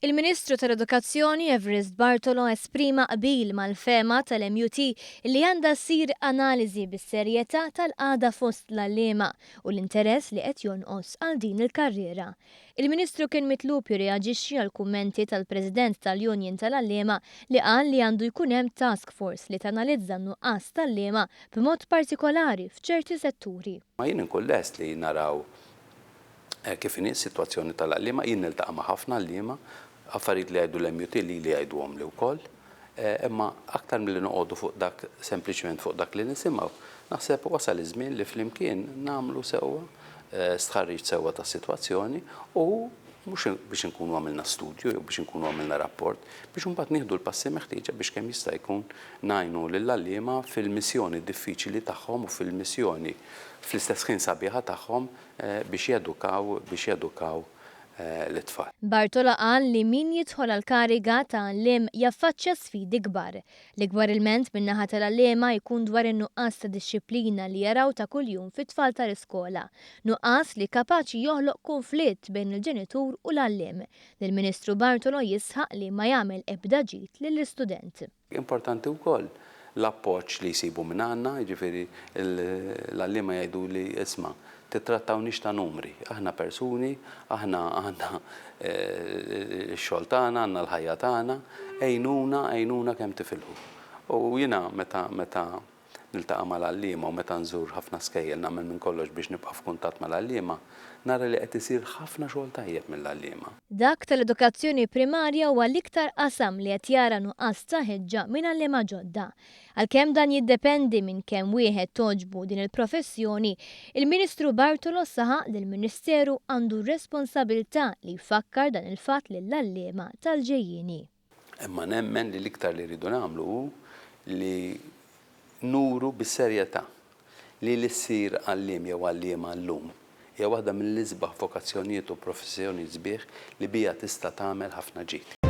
Il-Ministru tal-Edukazzjoni Evarist Bartolo esprima qbil mal-fehma tal-MUT li għandha ssir analiżi bis-serjetà tal-qagħda fost l-għalliema u l-interess li qed jonqos għal din il-karriera. Il-Ministru kien mitlub jirreaġixxi għall-kummenti tal-President tal-Union tal-Għalliema li qal li għandu jkun hemm task force li tanalizza n-nuqqas t'għalliema b'mod partikolari f'ċerti setturi. Ma jien inkun lest li naraw kif inhi s-sitwazzjoni tal-għalliema, jien niltaqa' ma' ħafna għalliema, affarijiet li jgħidu l-MUT lili jgħiduhomli wkoll, imma aktar milli noqogħdu fuq dak sempliċement fuq dak li nisimgħu, naħseb wasal iż-żmien li flimkien nagħmlu sewwa stħarriġ sewwa tas-sitwazzjoni u mhux biex inkunu għamilna studju jew biex inkunu għamilna rapport, biex imbagħad nieħdu l-passi meħtieġa biex kemm jista' jkun ngħinu lill-għalliema fil-missjoni diffiċili tagħhom u fil-missjoni fl-istess ħin sabiħa tagħhom biex jedukaw biex jedukaw lit-tfal. Bartolo qal li min jidħol għall-kariga ta' għalliem jaffaċċja sfidi kbar. L-ikbar ilment min-naħa tal-għalliema jkun dwar in-nuqqas ta' dixxiplina li jaraw ta' kuljum fit-tfal tal-iskola. Nuqqas li kapaċi joħloq kunflitt bejn il-ġenitur u l-għalliem. L-Ministru Bartolo jisħaq li ma jagħmel ebda ġid lill-istudent. Importanti wkoll l-appoġġ li jsibu minn għandna, jiġifieri l-għalliema jgħiduli isma' tittrattawniex ta' numri, aħna persuni, aħna għandna x-xogħol tagħna, għandna l-ħajja tagħna, għinuna, għinuna kemm tifilħu. U jiena meta meta niltaqa' mal-għalliema u meta nżur ħafna skejjel nagħmel minn kollox biex nibqa' f'kuntatt mal-għalliema, nara li qed isir ħafna xogħol tajjeb mill-għalliema. Dak tal-edukazzjoni primarja huwa l-iktar qasam li qed jara nuqqas ta' ħeġġa minn għalliema ġodda. Għalkemm dan jiddependi minn kemm wieħed togħġbu din il-professjoni, il-Ministru Bartolo saħaq li l-Ministeru għandu r-responsabilità li jfakkar dan il-fatt lill-għalliema tal-ġejjieni. Imma nemmen li l-iktar li rridu nagħmlu hu li nuru bis-serjetà li li ssir għalliem jew għalliema llum hija waħda mill-isbaħ vokazzjonijiet u professjonijiet sbieħ li biha tista' tagħmel ħafna ġid.